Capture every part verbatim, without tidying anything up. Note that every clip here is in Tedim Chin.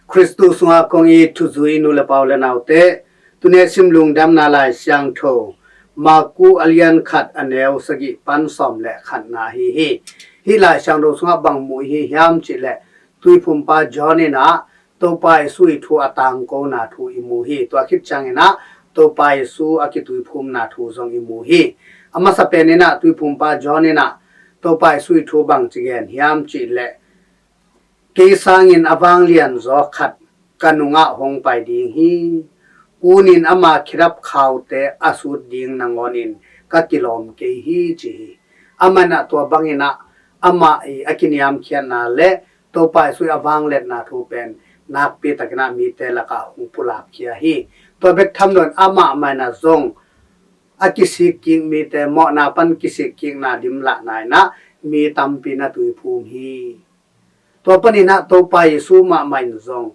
Khristu sungah kong it thuzui nu le pa u le naute, tuni a sim lungdamna Lai Siangtho Marku a lian khat a neu sagih pan sawm le khatna ahi hi. Hih Lai Siangtho sungah bang mu i hi hiam cih leh, Tuiphumpa John in ah Topa Jesu ii thu a tangkona thu i mu hi. Tua khit ciangin ah Topa Jesu a kituiphumna thu zong i mu hi. A masa pen in ah Tuiphumpa John in ah Topa Jesu ii thu bang ci gen hiam cih leh, "Kei sangin a vanglianzaw khat ka nungah hong pai ding hi. Kunin ama khedap khaute a sut ding nangawnin ka kilawm kei hi," ci hi. Amah in ah tua bangin ah amah ii a kiniamkhiatna le Topa Jesu ii a vangliatna thu pen nakpi takin ah mite lakah hong pulakkhia hi. Tua bek tham loin amah mah in ah zong a kisikkik mite, mawhna pan kisikkikna limlahna in ah mi tampi na tuiphum hi. Tua panin ah Topa Jesu mahmah in zong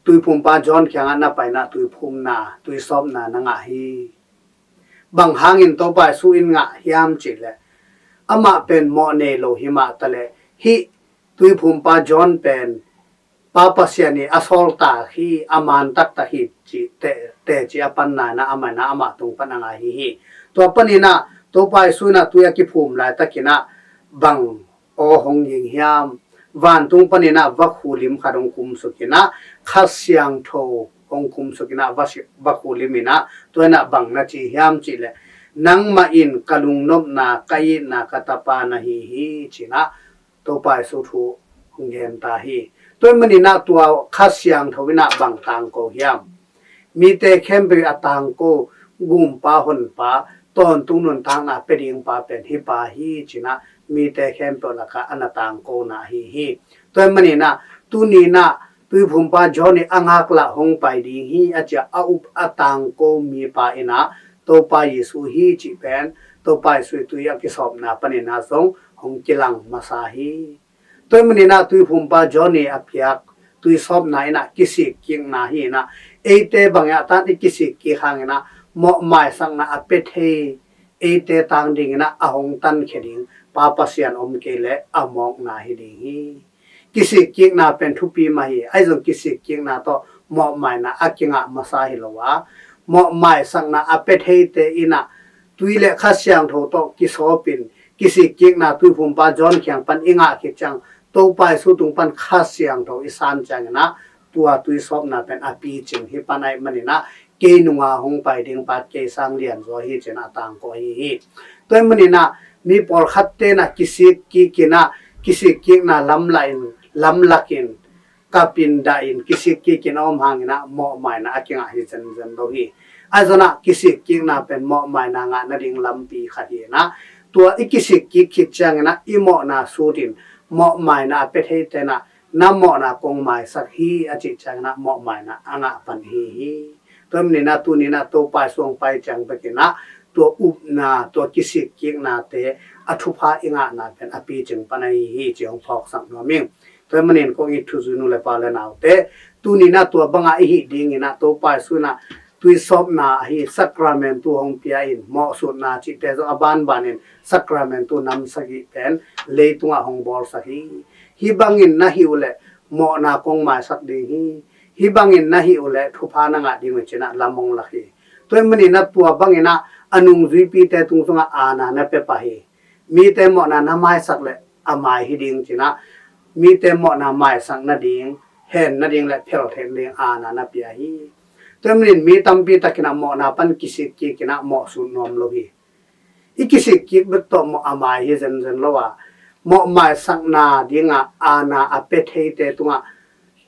Tuiphumpa John kiangah na pai in ah tuiphumna, tuisawpna na ngah hi. Bang hangin Topa Jesu in ngah hiam cih leh, amah pen mawh nei lo hi mah taleh, hih Tuiphumpa John pen Pa Pasian ii a sawltak hi, a man taktak hi cih te, teci a panna in ah amah in ah amah tung pan a ngah hi hi. Tua panin ah Topa Jesu in ah tui a kiphum laitakin ah bang aw hong ging hiam? Vantung panin ah vakhu lim khat hong kumsuk in ah, Kha Siangtho hong kumsuk in ah, va si-, vakhu lim in ah, tua in ah bang na ci hiam cih leh, "Nangmah in ka lungnopna, ka itna, ka tapa na hi hi," ci in ah Topa Jesu thu hong gen ta hi. Tua ahih manin ah tua Kha Siangtho in ah bang tangko hiam? Mite khempeuh a tangko, gumpa, honpa, tawntung nuntakna pia ding pa pen hih pa hi ci in ah mite khempeuh lakah a na tangkona ahi hi. Tua ahih manin ah tuni in ah Tuiphumpa John ii a ngaklah hong pai ding hi a ci a, a up a tangko mipa in ah Topa Jesu hi cih pen Topa Jesu ii tui a kisawpna panin ah zong hong kilang masa hi. Tua ahih manin ah Tuiphumpa John ii a piak tuisawpna in ah kisikkikna hi in ah, eite bang a tan i kisikkik hangin ah mawhmaisakna a pia thei, eite tang dingin ah a hong tankhia ding Pa Pasian om kei leh a mawkna hi ding hi. Kisikkikna pen thupi mah hi. Ahi zong kisikkikna tawh mawhmaina a kingah masa hi lo a, mawhmaisakna a pia theite in ah tui le Kha Siangtho tawh kisawpin, kisikkikna Tuiphumpa John kiang pan i ngah khit ciang, Topa Jesu tung pan Kha Siangtho i san ciangin ah tua tuisawpna pen a picing hi pan ahih manin ah, "Kei nunga hong pai ding pa kei sang lianzaw hi," ci in ah tangko ahi hi. Tua ahih manin ah mi pawlkhatte in ah kisikkik in ah, kisikkikna lamlak in, lamlak in, kap in, dah in, kisikkik in a om hangin ah mawhmaina a kingah hi zenzen lo hi. Ahi zong ah kisikkikna pen mawhmaina ngah nading lampi khat hi in ah, tua i kisikkik khit ciangin ah i mawhna sut in mawhmaina a pia theite in ah, "Na mawhna kong maisak hi," a cih ciangin ah mawhmaina a ngah pan ahi hi. Tua ahih manin ah tuni in ah Topa Jesu hong pai ciang bekin ah tua upna, tua kisikkiknate a thupha i ngahna pen a picing pan ahi hi ci hong phawksak nuam ing. Tua ahih manin kong it thuzui nu le pa u le naute, tuni in ah tua bangah i hih dingin ah Topa Jesu in ah tuisawpna ahi sakramentu hong pia in, mawhsutna cihte zong a banbanin sakramentu nam sagih pen leitungah hong bawlsak hi. "Hih bangin na hih uh leh mawhna kong maisak ding hi. Hih bangin na hih uh leh thupha na ngah ding uh hi," ci in ah lam hong lak hi. Tua ahih manin ah tua bangin ah a nungzuipite tung sungah aana na pia pah hi. Mite mawhna na maisak leh a mai hi ding ci in ah, mite mawhna maisak nading, hen nading le phel theih nading aana na pia hi. Tua ahih manin mi tampi takin ah mawhna pan kisikkik in ah mawhsut nuam lo hi. I kisikkik bek tawh mawh a mai hi zenzen lo a, mawhmaisakna dingah aana a pia theite tungah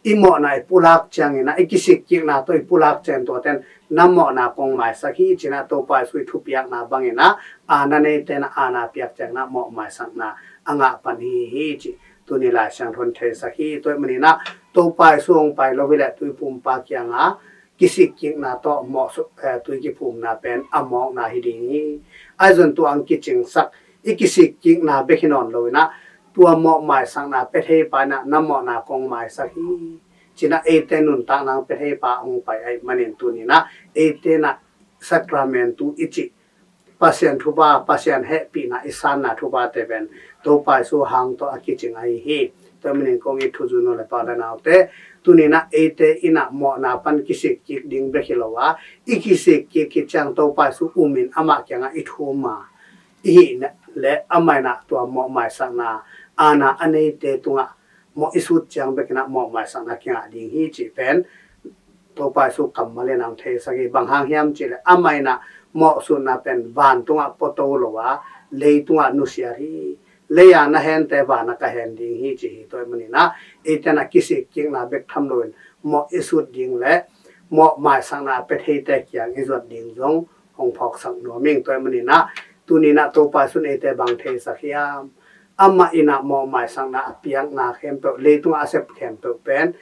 i mawhna i pulak ciangin ah, i kisikkikna tawh i pulak ciangin tuate in, "Na mawhna kong maisak hi," ci in ah Topa Jesu ii thupiakna bangin ah aana neite in ah aana piak ciangin ah mawhmaisakna a ngah pan ahi hi cih tuni Lai Siangtho in theisak hi. Tua ahih manin ah Topa Jesu hong pai lo hi leh Tuiphumpa kiangah kisikkikna tawh mawh su-, eh, tui kiphumna pen a mawkna hi ding hi. Ahi zong tua hong kicingsak i kisikkikna bek hi nawn lo in ah, tua mawhmaisakna pia thei pa in ah, "Na mawhna kong maisak hi," ci in ah eite nuntakna pia thei pa hong pai ahih manin tuni in ah eite in ah sakramentu i cih Pasian thupha, Pasian hehpihna i sanna thuphate pen Topa Jesu hang tawh a kicing ahi hi. Tua manin kong it thuzui nu le pa le naute, tuni-in ah eite in ah mawhna pan kisik kik ding bek hi lo a, i kisik kik khit ciang Topa Jesu um in amah kiangah i thum a, i hih le amah in ah tua mawh maisakna, aana a neite tungah mawh i sut ciang bek in ah mawh maisakna kingah ding hi cih pen Topa Jesu kammal in ah hong theisak hi. Bang hang hiam cih leh amah in ah mawh sutna pen vantungah puato lo a, leitungah nusiat hi. Lei a na hente van ah ka hen ding hi cih hi. Tua ahih manin ah eite in ah kisik kikna bek tham loin mawh i sut ding le mawh maisakna a pia theite kiang i zuat ding zong hong phawksak nuam ing. Tua ahih manin ah tuni-in ah Topa Jesu in eite bang theisak hiam? Amah in ah mawh maisakna a piakna khempeuh, leitungah a sep khempeuh pen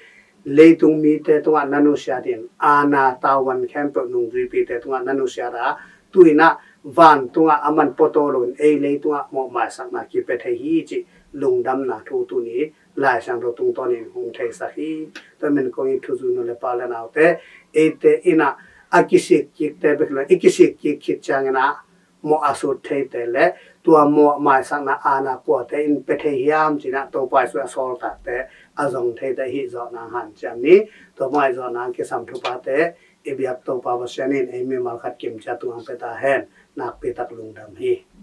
leitung mite tungah na nusiat in, aana tavuan khempeuh nungzuipite tungah na nusiat a, tu-in ah vantungah aman puato loin ei leitungah mawh maisakna kipia thei hi cih lungdamna thu tuni Lai Siangtho tungtawnin hong theisak hi. Tua manin kong it thuzui nu le pa le naute, eite in ah a kisik kikte bek lo, i kisik kik khit ciangin ah mawh a sut theite le tua mawh maisakna aana kuate in pia thei hiam ci-in ah Topa Jesu a sawltakte a zong theite i hih zawh nang hanciam ni. Tua bang a i zawh nang kisam thuphate i biak Topa Pasian in ei mimal khat kim ciat tungah hong pia ta hen. Nakpi tak lungdam hi.